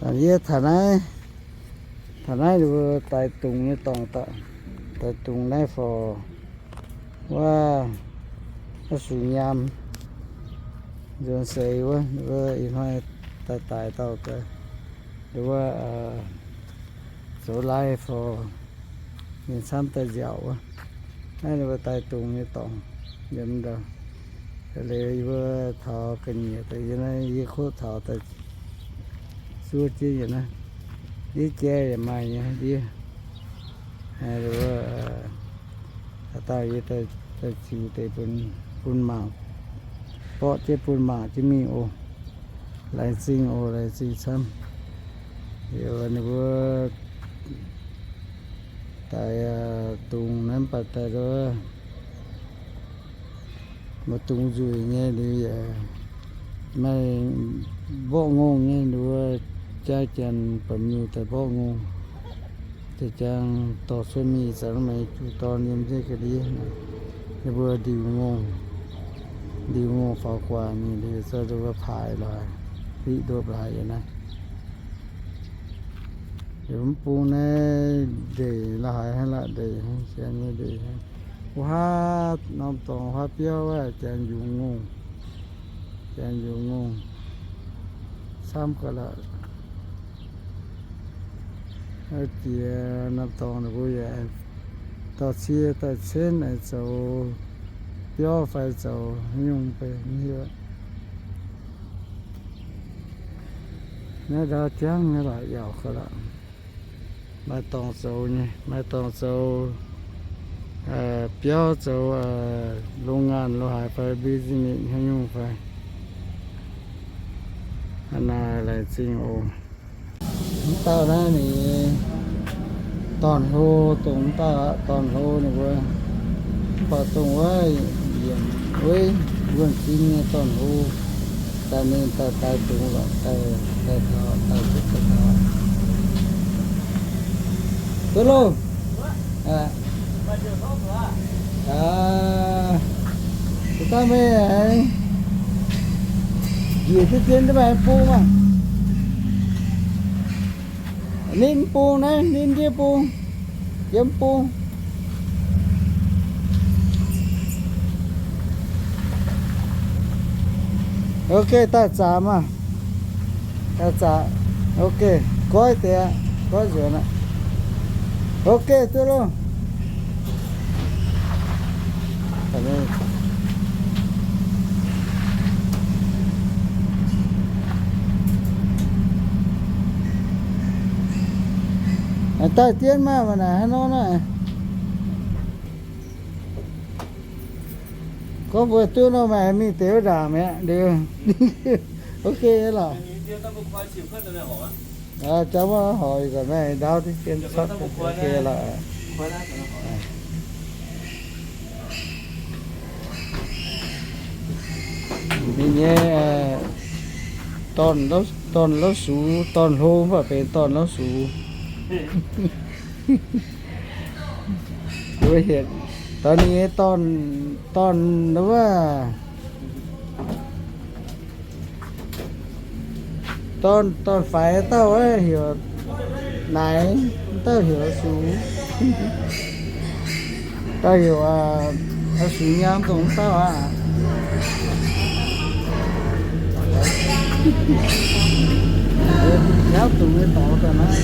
Yie taux naaiv, taux naaiv ninh mbuo daix dungz nyei dorngx, daix dungz naaiv for wuov, wuov sux nyaam nzuonx seix wuov, ninh mbuo ih hnoi daaih daix dauh, ninh mbuo zoux live for mienh camv daaih nziaauc wuov. Naaiv ninh mbuo daix dungz nyei dorngx yiem ndau. Liuz yie mbuo taux ga'nyiec deix yie naaiv, yie kuv taux daaih zuov jienv yiem naaiv. Ndiev jai yaac maaih nyei ndiev. Haaix dauh yie daaih ziux deix bun mangc, borqv jienv bun mangc jienv mingh oc. Laengz zingh oc, laengz zingh camv. Liuz ninh mbuo daix dungz naaiv mv baac daaih maaih dungz nzueic nyei liuz yaac maaih mborqv ngongh nyei, ninh mbuo jaa janx baeqc miuc daaih mborqv ngongh. Deix jangx dorh cuotv mingh zanc maiv juqc dorn yiem jienv ga'ndiev. Ninh mbuo ndiux ngongh, ndiux ngongh faaux guaax mingh liuz, ninh mbuo paaic laaix, fiqv ndopv laaix yiem naaiv. Liuz mv bung naaiv ndeic la'haaix hnangv, la'haaix ndeic hnangv, janx nyei ndeic hnangv. Wuov haav norm dorngx wuov haav biauv wuov janx yungz ngongh, janx yungz ngongh camv ga'laqc. Jiex norm dorngx ninh mbuo yaac dorh cie daaih cenv aengx zoux biauv fai zoux nyungc bei mv hiuv. Naaiv ndau jangv nyei lorqc, yaac ga'laqc. Maaih dorngx zoux nyei, maaih dorngx zoux biauv, zoux โรงงาน lo haaix fai business haaix nyungc fai. Hnangv naaiv laengz zingh oc. Mv dauh naaiv ninh dorn-hlo, dongh mv dauh aqv, dorn-hlo ninh mbuo. Mv baac dongh wuov yiemc weiv wuonh zinh nyei dorn-hlo, daaih ninh daaih daix dungz lorqc, daaih, daaih taux, daaih duqv daaih taux. Duqv loh. Aa, dangh meih njiec jienv zien mv baac bung maah. Ninh mv bung naaiv, ninh ndiev bung, yiem bung. Ok, daaih zaqc maah. Daaih zaqc. Ok, goiv deix aqv, goiv nzuonx aqv. Ok, duqv loh. Daaih dien maah, maaih naaic haaix nor naaiv. Gorngv mbuo duqv nor, maaih mingh deix wuov ndaangc mi'aqv liuz. Ok lorqc. Jangv wuov horc gaax, maaih ndaauv diqv dien cuotv, ok lorqc. Ninh nyei dorn-louv sux, dorn-hlo mv baac benx dorn-louv sux. Mbuo hietc daux ninh nyei dorn, dorn wuov, dorn, dorn-faix dauh wuov heuc Naix, dauh heuc Sux, dauh heuc Sux Nyaam dongh wuov dauh aqv. Nyaauv dungz nyei dorngx daaih naaiv,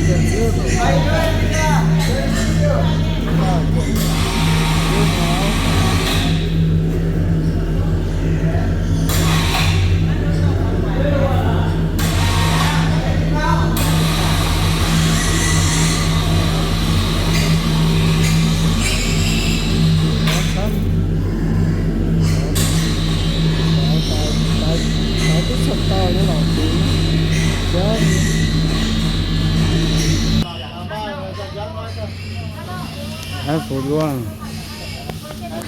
Aa, Fuqv Luangh,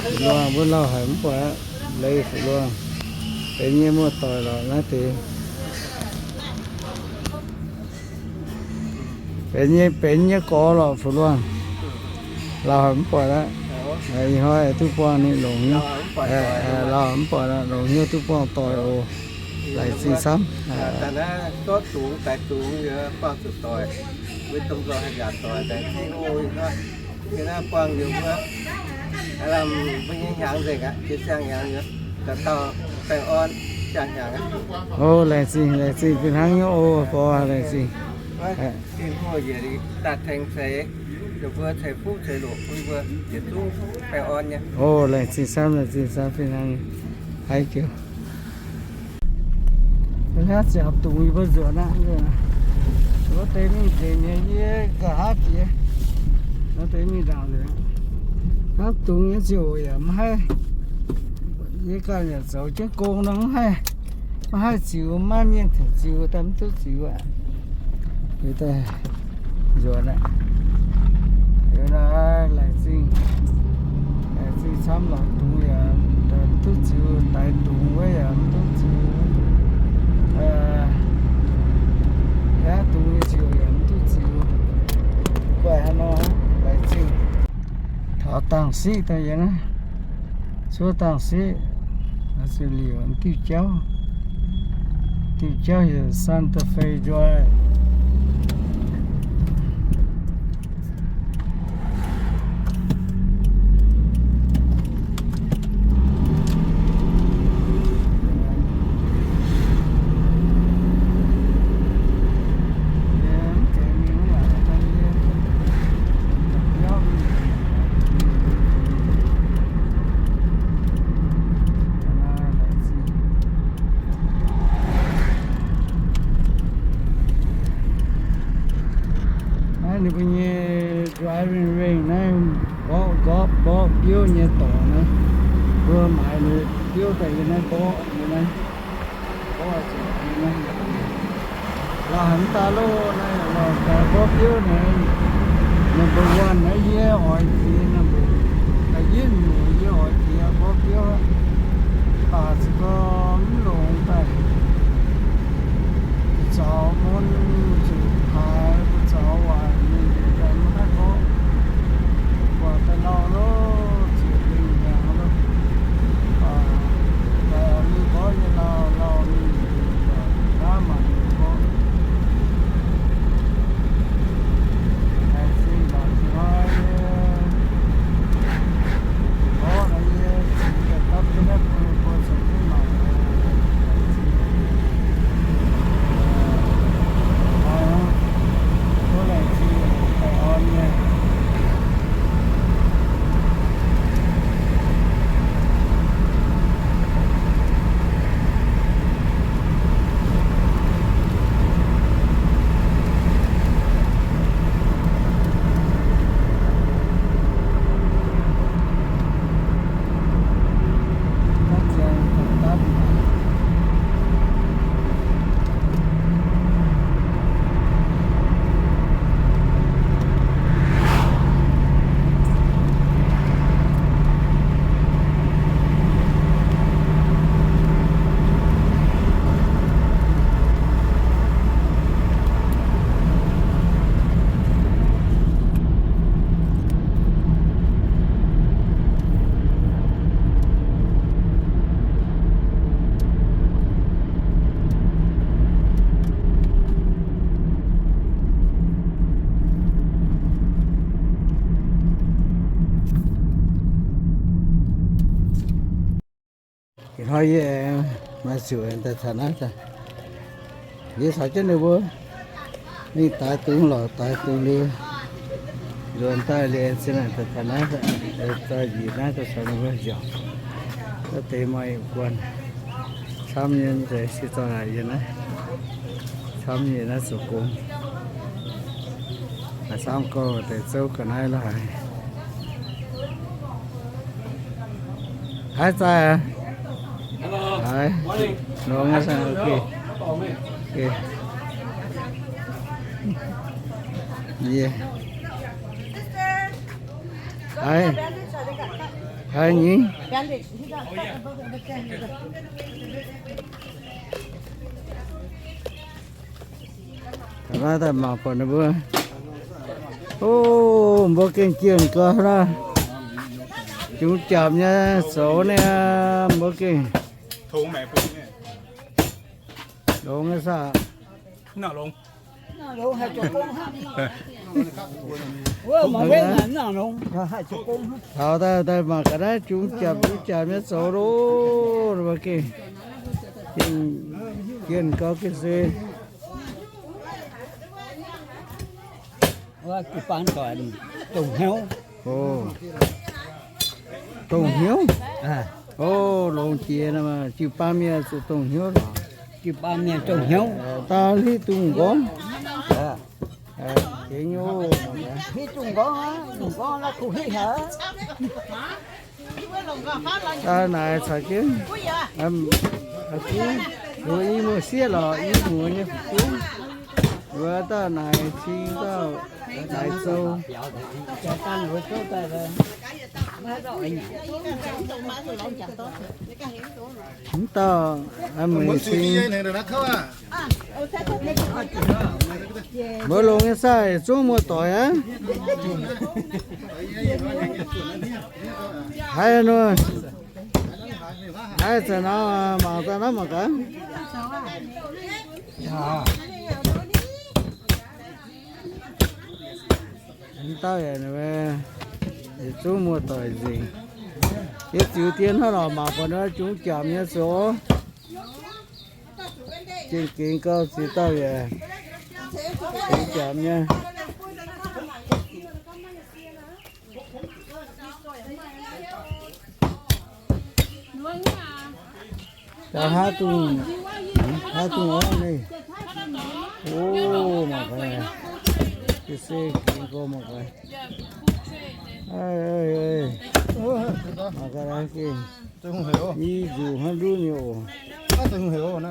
Fuqv Luangh mbuo lauh haic mv buatc aqv. Leiz Fuqv Luangh, benx nyei muoz-doic lorqc naaiv deix. Benx nyei, benx nyei gorx lorqc Fuqv Luangh. Lauh haic mv buatc aqv. Ih hnoi duqv buangh ninh longc hnyouv. Lauh haic mv buatc aqv, longc hnyouv duqv buangh doic oc. Laengz zingh camv. Daaih naaiv zorqv dungz, daix dungz yaac buangh zuqc doic, mbuo domh nzoih haih nyanc doic, laengz zingh oc. Yie naaiv buangh yie mbuo, mbuo nyei hnyangx nzengc aqv, jiex siang-hnyangx nyei, dauh dauh baengh orn siang-hnyangx aqv. O, laengz zingh, laengz zingh fih hnangv nyei oc, gorx, laengz zingh. Dingh huo yietc liuz daaih tengx ceix, yie mbuo ceix fuqv ceix loqc bun mbuo yietc zungv baengh orn nyei. O, laengz zingh camv, laengz zingh camv fih hnangv nyei. Haiz jienv hnangv ziangx dungz yie mbuo nzuonx aqv. Wuov deix mingh nzengc nyei, yie nqa'haav jiex. Wuov deix mingh ndaangc nzengc. Hnangv dungz nyei ziouc yaac maiv haih. Yie ganh yaac zoux jienv gong nor mv haih, maiv haih ziux, maiv mienh tengx ziux daaih mv duqv ziux aqv. Liuz daaih nzuonx aqv. Liuz naaiv laengz zingh, laengz zingh camv, lorz dungz yaac mv duqv ziux, daix dungz wuov yaac mv duqv ziux. Aa, dungz nyei ziux yaac mv duqv ziux. Guaih haaix nor laengz zingh. Taux dangh siqv daaih yie naaiv, cuotv dangh siqv, zuqc liuc diuh jauv, diuh jauv heuc Santa Fe Drive. Naaiv ninh mbuo nyei driving range naaiv, mborqv, mborqv biouv nyei dorngx naaiv. Mbuo maaiz ninh biouv daaih yiem naaiv mborqv, yiem naaiv mborqv zuqc yiem naaiv. Lorz haaix daaih loh, naaiv lorz daaih mborqv biouv naaiv, number one naaiv yie oix jiex, number, yie nyungc yie oix jiex mborqv biouv, baac se gorngv mv longx daaih. Zaux mun zuqc haaix, zaux waaic mingh daaih mv haih gorngv. Buatc daaih lauh loh, ziec lingh hnyangx loh. Daaih mingh gorngv nyei lauh lauh mingh, daaih mangc gorngv. Laengz zingh mangc hnoi nyei. Gorngv naaiv nyei, ziux daaih dapv jienv naaiv bun mbuo zoux jienv mangc. Laengz zingh. Hnoi hnangv, tov laengz zingh baengh orn nyei. Ih hnoi yie aengx maaih ziouc aengx daaih taux naaiv daaih. Yie caux jienv ninh mbuo mingh daix dungz lorqc, daix dungz liuz, nzuonx daaih liuz aengx cingx daaih taux naaiv, daaih njiec naaiv daaih caux ninh mbuo nziaauc. Wuov deix maaih guanh camv nyei, deix se zorqv naaic yie naaiv, camv nyei naaiv zoux gong. Haaix camv gorngv deix zouv ga'naaiv la'haaix. Haaix zaih aqv? Haaix? Longx aqv, okay. Okay. Yie. Haaix? Haaix nyei? Naaiv daaih mangc buatc ninh mbuo. O, mbuo gengh jienh gau naaiv. Jungx japc nyei zoux niaa, mbuo gengh. Longx nyei saah? Taux daaih, daaih mangc ga'naaiv jungx japc jungx japc nyei zoux loh, gengh, gengh jienh gau gengh se. Jiu-baang doic dongh hnyouv. O, dongh hnyouv. O, longx jiex, jiu-baang mienh zuqc dongh hnyouv lorqc. Jiu-baang mienh dongh hnyouv. Daaih hitv dungz nqorngv. Hitv dungz nqorngv, dungz nqorngv naaiv kuh hitv haic. Daaih naaic caux jienv, duqv i muoz-sieqv lorqc, i muoz nyei fu'jueiv. Wuov dauh naaic cing dauh naaic zou. Mv dauh, mueiz cing. Mbuo longx nyei saah, zungv muoz-doic aqv. Haiz nor, haiz zanc nor mangc daaih naaiv mangc gaax. Mv dauh yaac, yietc zungv muoz-doic nzengc. Yie ziux dien hnangv lorqc, mangc buatc nor jungx jangc nyei zoux. Gengh gengx gauh ziex dauh yaac jungx jangc nyei. Gauh haav dungz, haav dungz orv nei. O, mangc gaax, se gengh gorx mangc gaax. Mangc gaax, gengh i nzuqc hnangv ndutv nyei oc. Gengh haiz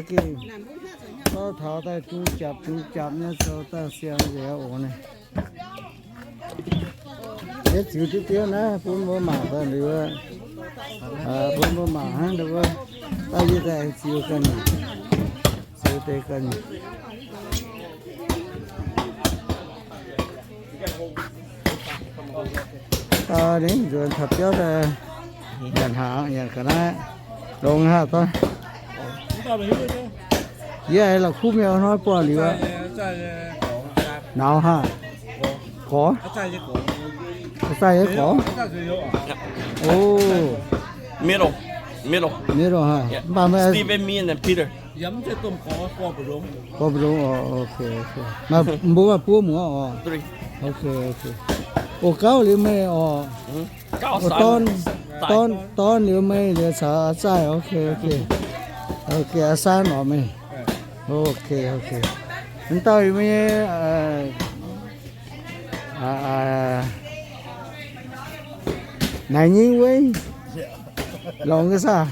gengh gorx taux daaih jungx japc jungx japc nyei zoux daaih siang nzengc oc naaiv. Yietv ziux diqv diev naaiv bun mbuo mangc daaih liuz, bun mbuo mangc hnangv wuov, daaih yie daaih ziux ganh nyei, ziux deix ganh nyei. Ninh nzuonx taux biauv daaih nyanc hnaangx, nyanc ga'naaiv, longx haav doic. Yie aengx la'kuqv mienh hnoi buatc liuz aqv. Nauz haav, gorx, zaih nyei gorx. O, middle, middle, middle haav. Mv baac meih Steven, me and then Peter. Gorx mbuo, o, ok, ok. Maaih mbuo buov muoz oc. Ok, ok. O, gauv liuz meih oc. Dorn, dorn, dorn liuz meih liuz caux aa zaih. Ok, ok. Ok, aa san oc meih. Ok, ok. Mv dauh yie mbuo nyei naaic nyingv weiv longx nyei saah?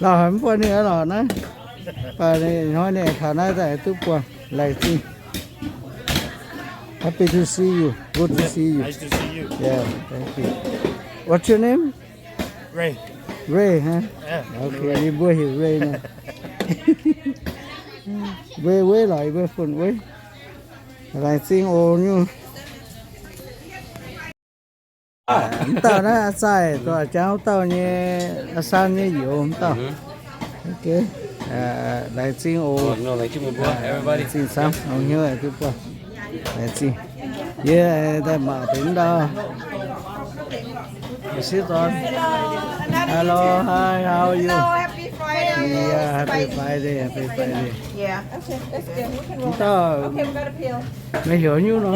Lauh haic mv buatc ninh lorqc naaiv. Baac hnoi ninh taux naaiv daaih duqv buatc. Laengz zingh. Happy to see you. Good to see you. Nice to see you. Yeah, thank you. What's your name? Ray. Ray, huh? Yeah, okay, Ray. Yie mbuo heuc Ray naaiv. Weiv, weiv lorqc, yie mbuo funx weiv. Laengz zingh oc nyungc. Mv dauh naaiv aa zaih, dongh a'jang wuov dauh nyei, aa san nyei youz mv dauh. Ok. Laengz zingh oc. Laengz zingh camv, longx hnyouv duqv buatc. Laengz zingh. Yie daaih mangc deix mv dauh. Sit on. Hello, hi, how are you? Hello, happy Friday. Yeah, happy Friday, happy Friday. Yeah. Mv dauh. Meih heuc nyungc nor?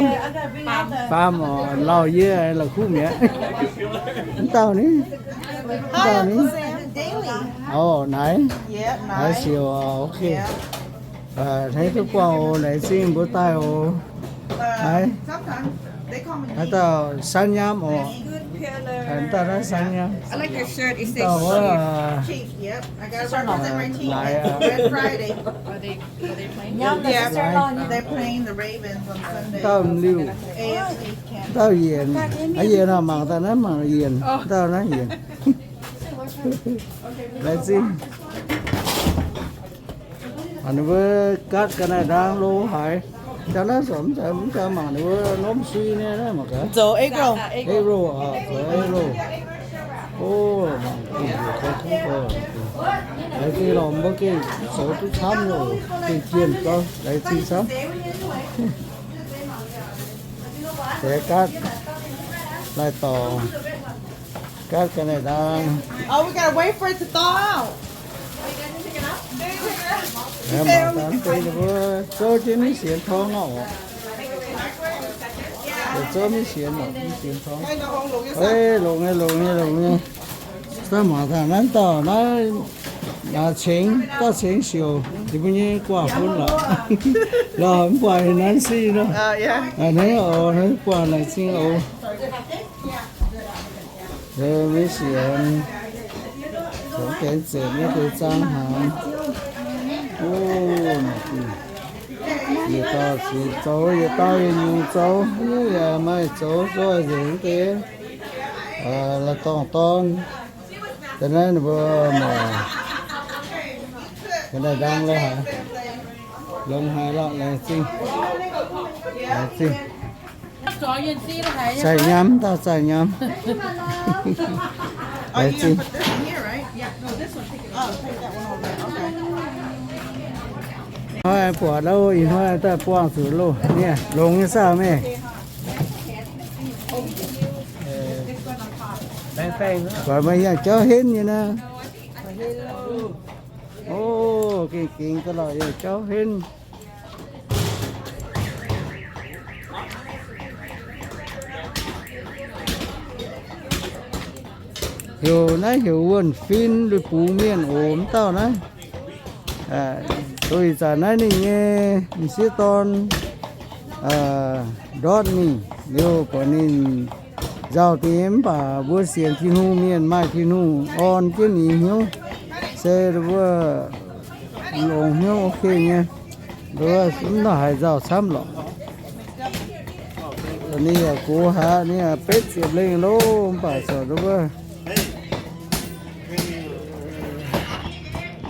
Faam oc, lauh yie la'kuqv mi'aqv. Mv dauh ni? Mv dauh ni? Oc, naaiv. Naaiv siouc oc, ok. Hneiv duqv buangh oc, laengz zingh mbuo daaih oc. Naaiv. Haaix dauh San Nyam oc. Mv dauh naaiv San Nyam. Mv dauh wuov, naaiv, They're playing the Ravens on Sunday. Dauh M'liuh. Dauh Yienc. Aa, Yienc aac, mangc daaih naaiv mangc Yienc. Dauh naaiv Yienc. Laengz zingh. Ninh mbuo gatv ga'naaiv ndaang lo haic. Jaa naaiv zoux mv zeiz, mv zeiz mangc ninh mbuo norm sui nyei naaiv mangc gaax. Zoux egg roll. Egg roll oc, zoux egg roll. O, mangc gaax, laengz zingh lorqc, mbuo gengh zoux duqv camv nyei oc, gengh jienh gau, laengz zingh camv. Deix gaatv lai-dorngx, gaatv ga'naaiv ndaang. Oh, we gotta wait for it to thaw out. Mangc gaax deix ninh mbuo zouv jienv maiv sienx torngv oc. Zouv maiv sienx, maiv sienx torngv. Longx nyei, longx nyei, longx nyei. Daaih mangc taux naaiv dauh naaiv, cengx, dauh cengx siouc, ninh mbuo nyei guaax fun lorqc. Lorqc mv buatc haaix nanv sic nor. A'hneiv oc, hneiv buatc laengz zingh oc. Maiv sienx, zoux gaengh zenc nyei deix zaang hnaangx. O, yietc dauh zoux, yietc dauh yaac nyungc zoux, yaac maaih zoux nzoih nzengc deix. Lai-dorngh dorn, da'naaiv ninh mbuo mangc ga'naaiv ndaang lo haaix, longx haic lorqc, laengz zingh, laengz zingh. Zaih nyaam, dauh zaih nyaam. Laengz zingh. Hnoi buatc lo, ih hnoi daaih buangh zuqc loh, longx nyei saah meih? Buatc meih yangh jauv henv nyei naaiv. O, gengh gingx ga'lorqc, yangh jauv henv. Heuc naaiv heuc wuonh fin, lui-bungx mienh oc, mv dauh naaiv. Doix zanc naaiv ninh nyei m'sieqv dorn ndortv ninh liuz, buatc ninh nzauh deix mv baac mbuo sienx Tin-Hungh mienh maaih Tin-Hungh orn jienv ninh hnyouv, se mbuo longx hnyouv ok nyei. Mv nor haiz nzauh camv lorqc. Ninh yaac gox haic, ninh yaac betv ziepc lengh loh, mv baac zoux mbuo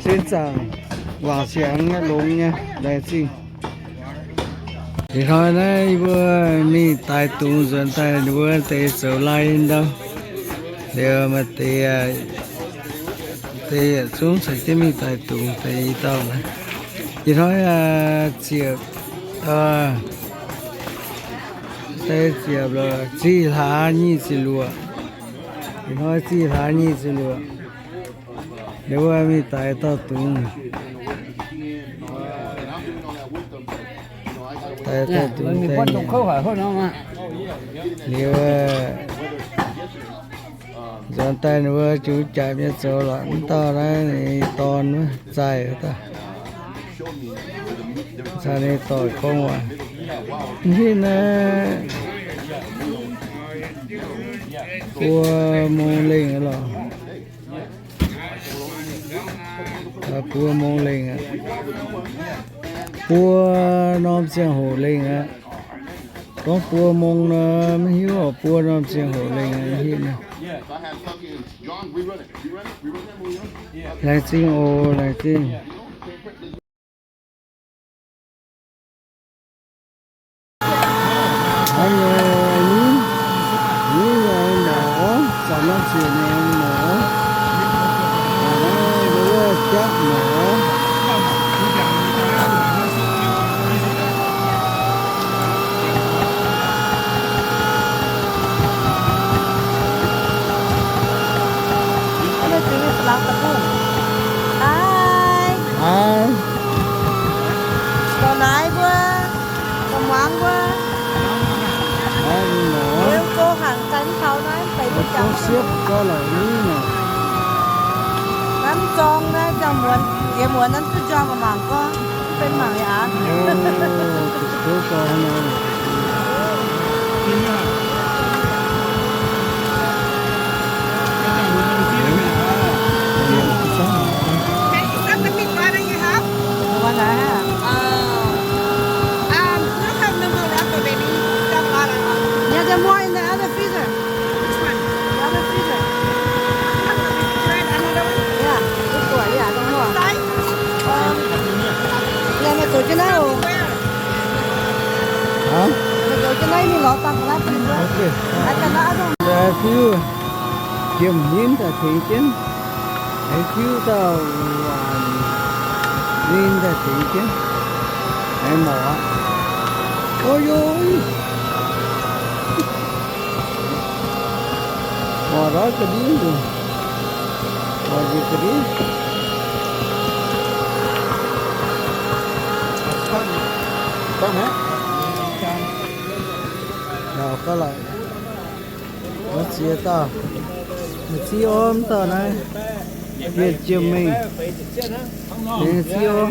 sin zaangc wangc siangx nyei, longx nyei, laengz zingh. Ih hnoi naaiv yie mbuo mingh daix dungz nzuonx daaih, ninh mbuo deix zoux lai ndau. Liuz maaih deix, deix yietc zungv caux jienv mingh daix dungz deix i dauh naaiv. Ih hnoi ziepc, deix ziepc, ziqc hlaax nyic ziepc luoqc. Ih hnoi ziqc hlaax nyic ziepc luoqc. Liuz mbuo mingh daix dauh dungz. Daix dauh dungz daaih. Liuz nzuonx daaih ninh mbuo juv jaaix mienh zoux lorqc, mv dauh naaiv ninh dorn wuov zaih wuov dauh. Caux ninh doic gorngv waac. Mv hiuv naaiv buo mong lengh lorqc. Buo mong lengh aqv. Buo norm ziangh hoc lengh aqv. Gorngv buo mong nor, maiv hiuv oc, buo norm ziangh hoc lengh aqv, mv hiuv naaiv. Laengz zingh oc, laengz zingh. Hnangv nyei, nyungc nyei mouc, zanc naaiv ziec nyei mouc, wuov jaqv mouc. Haaix, dorh naaiv mbuo, dorh muangx mbuo. Liuz go hangc daaih mv taux naaiv, daaih mbuo jangx siepv gau lorqc ni. Naaiv mv zorng naaiv ziangh muonz, jiex muonz naaiv duqv njormh mangc gorngv, mv benx mangc yaac aqv. Can you set the meat right on your house? The one I have. Oh. Um, we don't have no more wrapper, baby. We've got a lot of, um, yeah, there are more in the other freezer. Which one? The other freezer. Try another one? Yeah, this one, yeah, no more. Size? Um, yeah, no, so you know. Where? Haiz fiuv jiem-hmien daaih tengx jienv, haiz fiuv dauh waanc ninh daaih tengx jienv, haiz morc aqv. O yo, morc ndortv ga'ndiev nzunc, morc njiec ga'ndiev. Yaac gauh laic, ziex dauh, ziv orv dauh naaiv, bienh jiem mengh, ziv orv.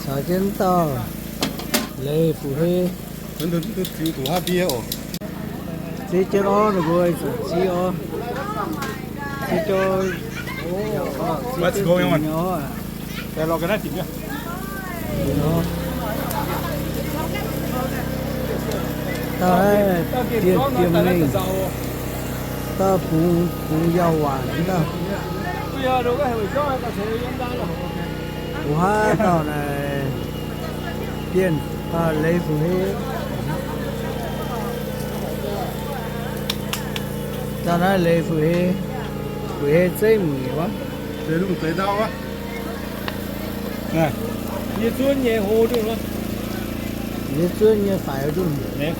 Caux jienv dauh leiz fu'jueiv. Ziv jienv orv ninh mbuo, ziv orv, ziv jienv orv. Dauh naaiv bienh jiem mengh, dauh bungx, bungx yauh waanc dauh. Wuov haav dauh naaic bienh, leiz fu'jueiv. Dauh naaiv leiz fu'jueiv, fu'jueiv zeiv mueic wuov. Yie zuonv nyei hlo duqv. Yie zuonv nyei faix duqv. Meih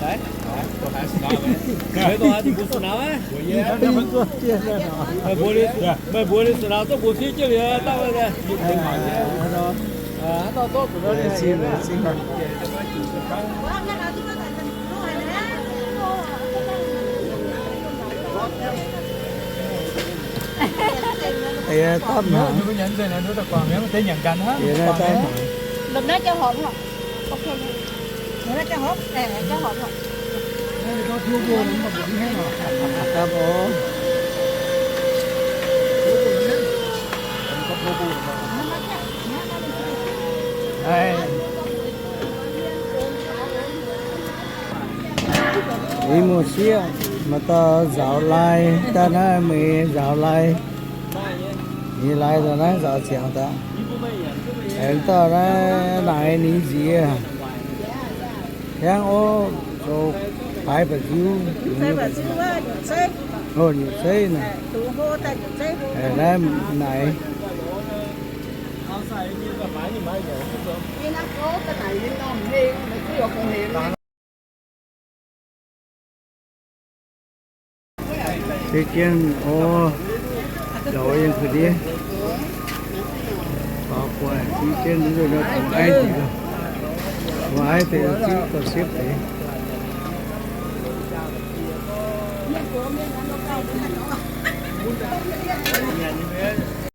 mbuo liuz, meih mbuo liuz sa'nauz zorqv mbuo fiev jienv liuz dauh. Dapv hnaangx. Dapv hnaangx. Dapv orv. Ih muoz-sieqv, maaih dauh nzaaux lai, daaih naaiv meih nzaaux lai. Ninh lai daaih naaiv nzaaux ziangx daaih. Aengx dauh naaiv naaic ninh nziex. Hiaangv orv zoux paaix ba'nziu. Nyutc zeiv naaic. Fiev jienv orv, zoux yiem ga'ndiev. Faaux gu'nguaaic fiev jienv, bungx aiv deix, bungx aiv deix ziv gauh siepv deix.